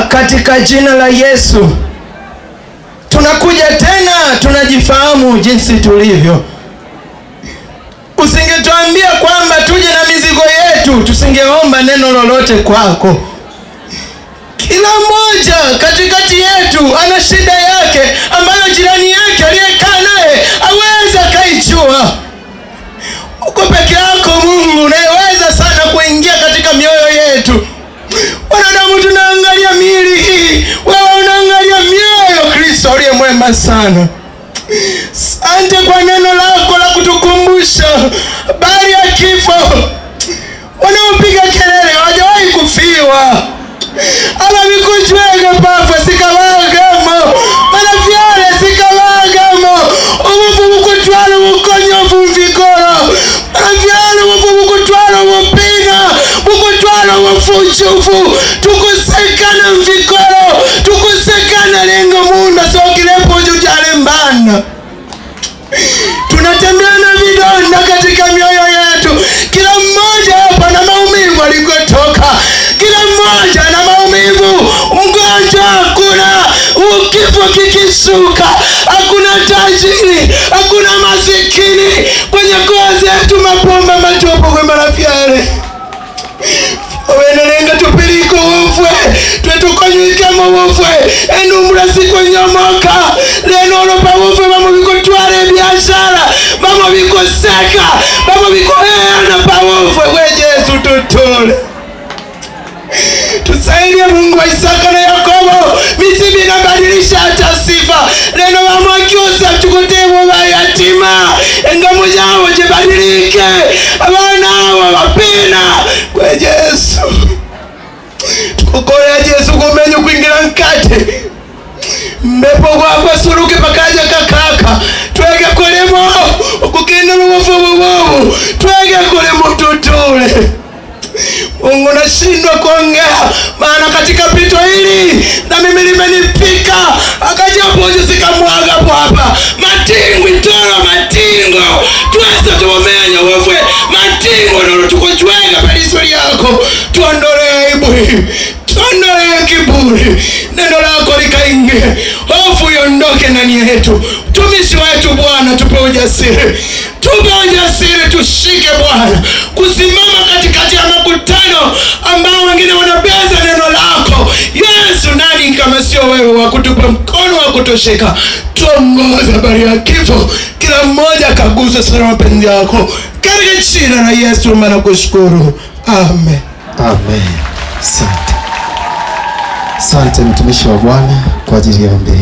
katika jina la Yesu, tunakuja tena, tunajifahamu jinsi tulivyo. Usingetuambia kwamba tuje na mizigo yetu, tusingeomba neno lolote kwako. Kila mmoja katikati yetu ana shida yake ambayo jirani yake aliyekaa naye aweza kaijua. Uko peke yako Mungu unayeweza sana kuingia katika mioyo yetu. Wanadamu tunaangalia miili hii, wewe unaangalia mioyo. Kristo uliye mwema sana, asante kwa neno lako la kutukumbusha habari ya kifo. Wanaopiga kelele hawajawahi kufiwa ababikujwega pafa sikabagamo banavyale sikabagamo obufu bukutwala obukonyofu mvikolo banavyale obufu bukutwala obupina bukutwala obufujufu tukusekana mvikolo tukusekana lengo munda sokilepo jujalembana. Tunatembea na vidonda katika mioyo yetu. Kila mmoja hapa na maumivu alikotoka, kila mmoja na maumivu. Mgonjwa hakuna, kifo kikishuka hakuna tajiri, hakuna masikini. Kwenye koo zetu mapomba matupu kwa marafyale owenelenga tupiliko ufwe twetukonyikemo ufwe endumbula sikunyomoka leno olopa ufwe bamubikutwala ebiashara bamubikoseka bamubikoheana paufwe kwe Yesu tutule tusaidie Mungu wa Isaka na Yakobo. Mizimu inabadilisha hata sifa leno bamwakyusa tukutewo bayatima engamu yabo jibadilike abana abo bapina kwe Yesu tukukolea Yesu kumenye kuingira nkate mbepo gwakwa suluke pakaja kakaka twege kulimo okukindula obufu bububu twege kulimo tutule. Mungu nashindwa kuongea, maana katika pito hili na mimi limenipika, akaja pojo sikamwaga hapa matingwi toro matingo twese tuomenya wofwe matingo nolo tukujwenga paliso lyako. Tuondolee aibu hii, tuondolee kiburi, neno lako likaingie, hofu iondoke ndani yetu. Mtumishi wetu Bwana, tupe ujasiri, tupe ujasiri, tushike Bwana kusimama katikati ya makutano ambao wengine wanabeza neno lako. Yesu, nani kama sio wewe wa kutupa mkono wa kutosheka? Tuongoze habari ya kifo, kila mmoja akaguswe sana mapenzi yako, katika jina la Yesu maana kushukuru, amen. Amen. Asante. Asante mtumishi wa Bwana kwa ajili ya ombi.